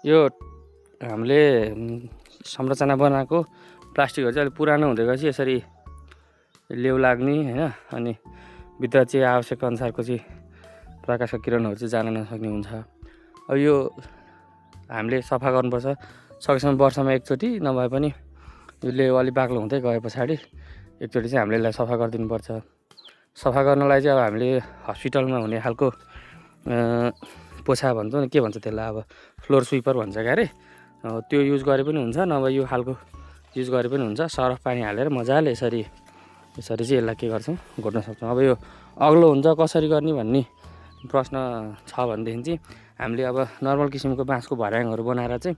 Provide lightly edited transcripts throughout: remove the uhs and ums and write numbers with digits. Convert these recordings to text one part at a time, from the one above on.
यो हामीले संरचना बनाएको प्लास्टिकहरू चाहिँ अलिक पुरानो हुँदै गएपछि यसरी लेउ लाग्ने होइन, अनि भित्र चाहिँ आवश्यक अनुसारको चाहिँ प्रकाशको किरणहरू चाहिँ जान नसक्ने हुन्छ। अब यो हामीले सफा गर्नुपर्छ, सकेसम्म वर्षमा एकचोटि नभए पनि यो लेउ अलिक बाक्लो हुँदै गए पछाडि एकचोटि चाहिँ हामीले यसलाई सफा गरिदिनुपर्छ। सफा गर्नलाई चाहिँ अब हामीले हस्पिटलमा हुने खालको पोछा भन्छ नि, के भन्छ त्यसलाई, अब फ्लोर स्विपर भन्छ क्या अरे, त्यो युज गरे पनि हुन्छ, नभए यो खालको युज गरे पनि हुन्छ। सरफ पानी हालेर मजाले यसरी चाहिँ यसलाई के गर्छौँ, घोट्न सक्छौँ। अब यो अग्लो हुन्छ कसरी गर्ने भन्ने प्रश्न छ भनेदेखि चाहिँ हामीले अब नर्मल किसिमको बाँसको भर्याङहरू बनाएर चाहिँ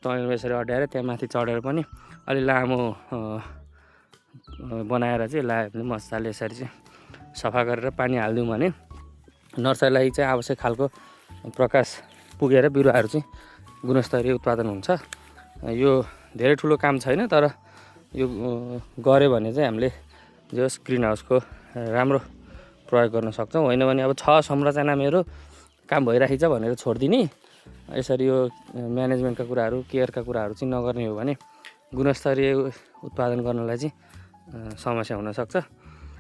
टनेलमा यसरी अड्याएर त्यहाँ माथि चढेर पनि अलि लामो बनाएर चाहिँ यसलाई हामीले मजाले यसरी चाहिँ सफा गरेर पानी हालिदिउँ भने नर्सरीलाई चाहिँ आवश्यक खालको प्रकाश पुगेर बिरुवाहरू चाहिँ गुणस्तरीय उत्पादन हुन्छ। यो धेरै ठुलो काम छैन, तर यो गऱ्यो भने चाहिँ हामीले जस ग्रिन हाउसको राम्रो प्रयोग गर्न सक्छौँ। होइन भने अब संरचना मेरो काम भइराखेको छ भनेर छोडिदिने, यसरी यो म्यानेजमेन्टका कुराहरू, केयरका कुराहरू चाहिँ नगर्ने हो भने गुणस्तरीय उत्पादन गर्नलाई चाहिँ समस्या हुनसक्छ।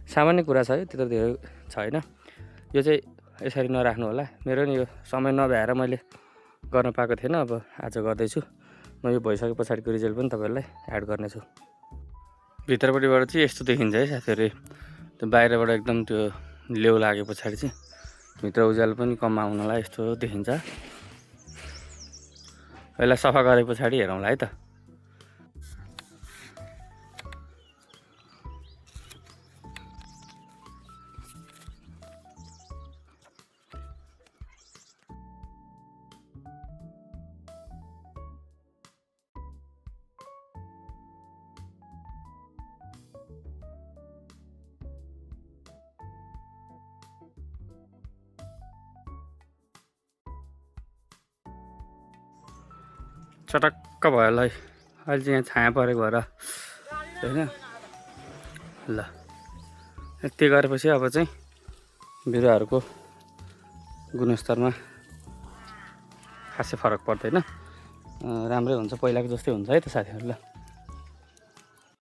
सामान्य कुरा छ, यो त्यत्रो धेरै छैन। यो चाहिँ यसरी नराख्नु होला। मेरो नि यो समय नभ्याएर मैले गर्न पाएको थिएन, अब आज गर्दैछु। म यो भइसके पछाडिको रिजल्ट पनि तपाईँहरूलाई एड गर्नेछु। भित्रपट्टिबाट चाहिँ यस्तो देखिन्छ है साथीहरू, त्यो बाहिरबाट एकदम त्यो लेउ लागे पछाडि चाहिँ भित्र उज्यालो पनि कम आउनलाई यस्तो देखिन्छ। यसलाई सफा गरे पछाडि हेरौँला है त। चटक्क भयो ल, अहिले चाहिँ यहाँ छाया परेको भएर होइन। ल यति गरेपछि अब चाहिँ बिरुवाहरूको गुणस्तरमा खासै फरक पर्दैन, राम्रै हुन्छ, पहिलाको जस्तै हुन्छ है त साथीहरू। ल